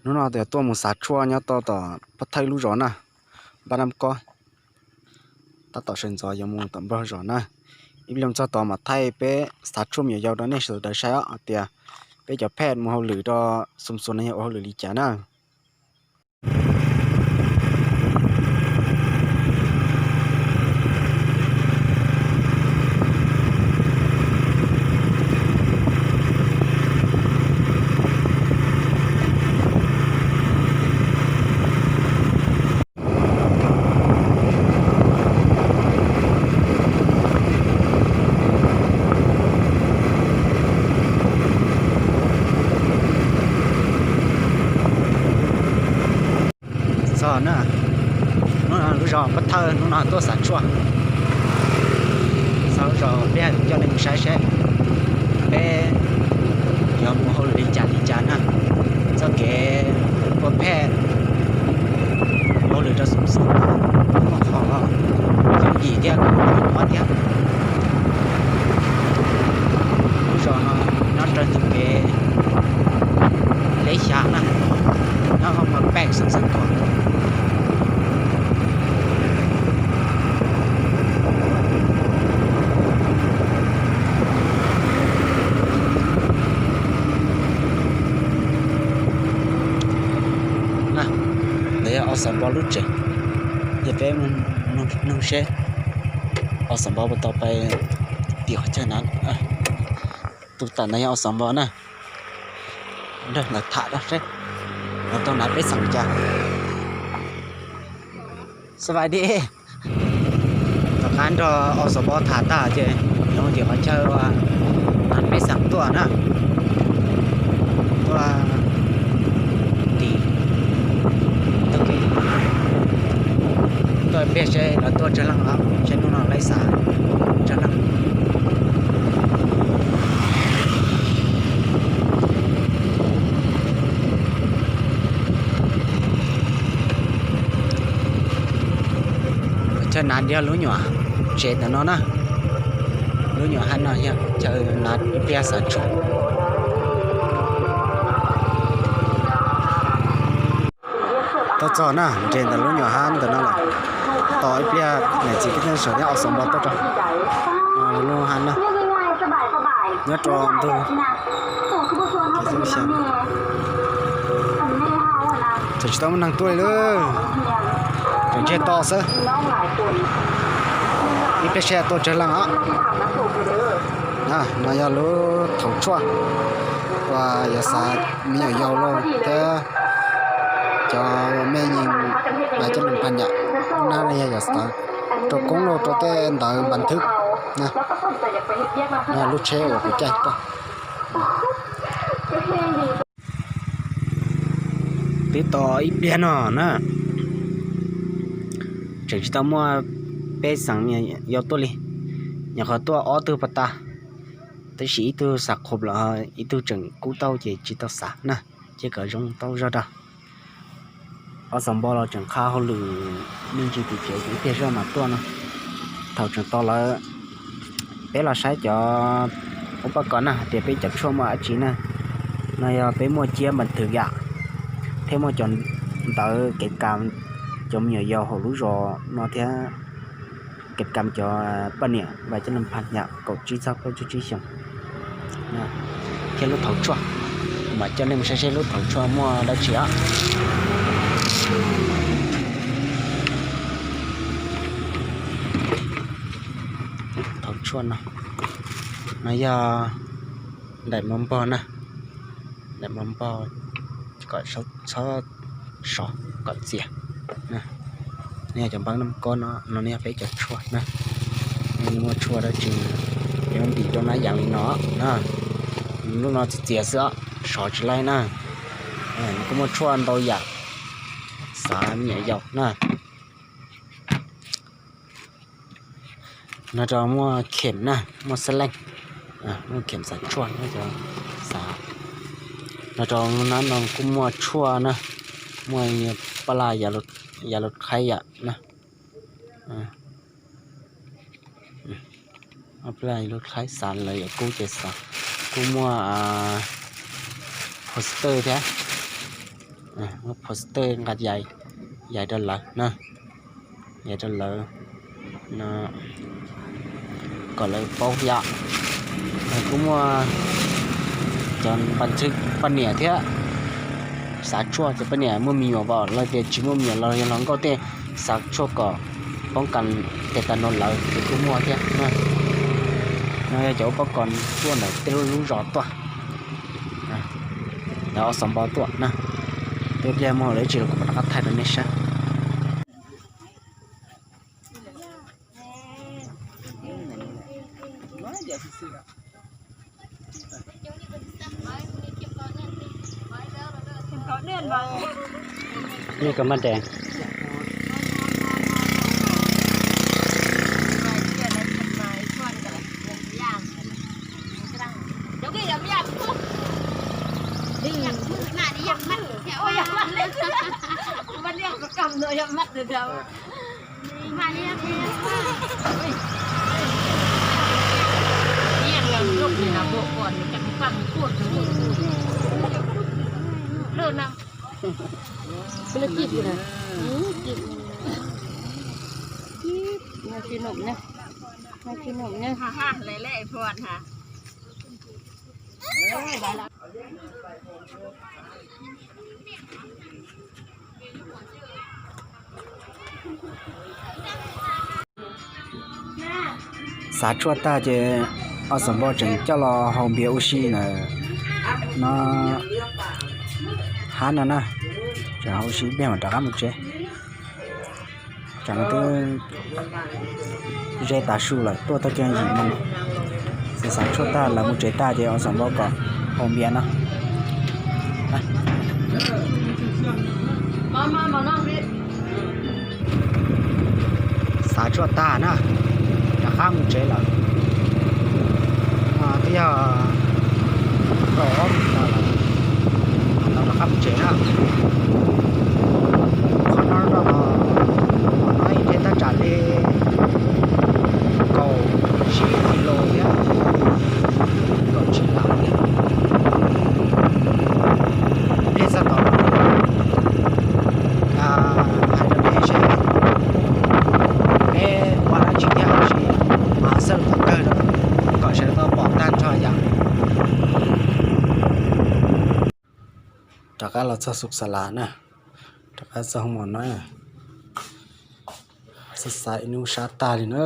Hnub no tuaj mus xav tshuaj nyob tom Pab Thawj lub zos na, Npab Nab Kob. Tab tom sawv ntxov yuav mus tom Nplog zos na. Ib pliag txog tod mam thaij peb xav tshuaj me nyuam yaus rau nej sawv daws saib os, hais tias peb cov phej mus hauj lwm rau Xum Xum no yog ua hauj lwm li cas na. Txog na, hnub no lub zos Pab Thawj, hnub no tuaj xav tshuaj. Txog lub zos peb coj nej mus saib seb peb yuav mus hauj lwm li cas li cas na. Txoj kev ua phej hauj lwm rau Xum Xum no muaj qhov yooj yim thiab kuj nyuaj thiab. Lub zos no nyob rau ntug kev Leb Xya na, nyob hauv Mos Pej Xeev Khuam. Ntawd yog Os Xos Npos lub tsev, ces peb mus noog seb Os Xos Npos puas tau pais tim qhov chaw na. Tus tawm ntawd yog Os Xos Npos na. Nrog lawv tham seb lawv tau hnav pej xeem li cas. Xab vais di. Tom qab nrog Os Xos Npos tham tag ces yuav mus tim qhov chaw uas hnav pej xeem tuaj na. Tuaj tim ntug kev, tuaj pliag seb lawv tuaj tsawg leej os, seb hnub no lawv xav tsawg leej. Chaw hnav yog lub nyuam tsev ntawm no na. Lub nyuam hab no yog chaw hnav ib pliag xav tshuaj. Tuaj txog na, nres ntawm lub nyuam hab ntawm no lawm. Tos ib pliag niam txiv kwv tij neej tsa thiab Os Xos Npos tuaj rau lub hab na. Nyob rau ntug kev xya. Tseem tsis tau muaj neeg tuaj li lawm, tseem ntsiag to xwb. Ib pliag seb tuaj tsawg leej os. No yog lub thaum tshuaj uas yog xav me nyuam yaus los thiab cov me nyuam vas coj lus phas nyam. Lub nab no yog yog xav rau koob lauj rau tej ntawv npas nthwv na. Lub tsheb uas kuv caij tuaj. Twb tos ib pliag no na, tseem tsis tau muaj pej xeem yau tuaj li. Nyuam qhuav tuaj ob tug pas tas, tab sis ib tug xav qhuav lawm, ib tug tseem kub taub ces tsis tau xav na, ces kom zoo tau zog rau. Ob xav npo los tseem qha hauj lwm me ntsis tim tsev ces ib pliag zoj mam tuaj no. Thaum tseem tos lawv, peb los saib cov ub pab kos na hais tias peb cov tshuaj muaj dab tsi na. No yog peb muaj ciab npas thwm yam, thiab muaj cov ntawv kev kam cov me nyuam yaus hauv lub zos no thiab kev kam cov poj niam vas coj lus phas nyam kaum tsib txog plaub tsib xyoos. Thiab lub thaum tshuaj, mam coj nej mus saib seb lub thaum tshuaj muaj dab tsi os. Thaum tshuaj no, no yog daim mov npog na, daim mov npog kom txhob sov kom txias. No yog cov npab noj kob no, no yog peb cov tshuaj na. Nej muaj tshuaj dab tsi, peb muab ntim rau na yam li no na. Lub no txias txias xwb os, sov tsis laib na. Nws kuj muaj tshuaj ntau yam, xav me nyuam yaus na. No rau muaj khem na, muaj xab leej, muaj khem xav tshuaj na cov xav. No rau na no kuj muaj tshuaj na, muaj pab laj, yav lus qhaib yam na. Pab laj lus qhaib xav lawv yam kub ces xav. Kuj muaj poster thiab. Muab poster nqa yais, yais rau lawv na, yais rau lawv kom lawv paub yom. Kuj muaj cov npa txhwb poj niam thiab, xav tshuaj cov poj niam muaj me nyuam los tias tsis muaj me nyuam los yog hluas nkauj tej, xav tshuaj kom poob kas tes tas no lawv ces kuj muaj thiab. No yog cov ua poob kas tuaj ntawm tej lub zos tuaj, lawv ob xov npo tuaj na. Tej pliag muaj lawv ib tsis los kuv mam rov qab thaij rau nej saib. Yeej kawg mas dev. Xav tshuaj tag ces ob xov npo tseem coj los haus npias ua si ntawm no, hab no na, tseem haus ua si ib pliag mam rov qab mus tsev. Tsam no twb ze tav su lawm, tuaj tau kiag yim moos. Xav tshuaj tag lawv mus tsev tag ces ob xov npo kom haus npias no. Xav tshuaj tag na, rov qab mus tsev lawm. Twb yog kaum ob moos lawm, rov qab mus tsev na. Qhov no, qhov no ib pliag tab tsam li kaum tsib kis lus thiab, kaum tsib lus thiab. Ib pliag txog tod, hais rau nej seb peb ua dab tsi thiab, tab sis xav xwb kom kawg rau kom sawv daws tau pom tag nrho yom. Rov qab los txog Xus Xas Las na, rov qab txog hoo mom no, xav xav ib hnub sab tag li na.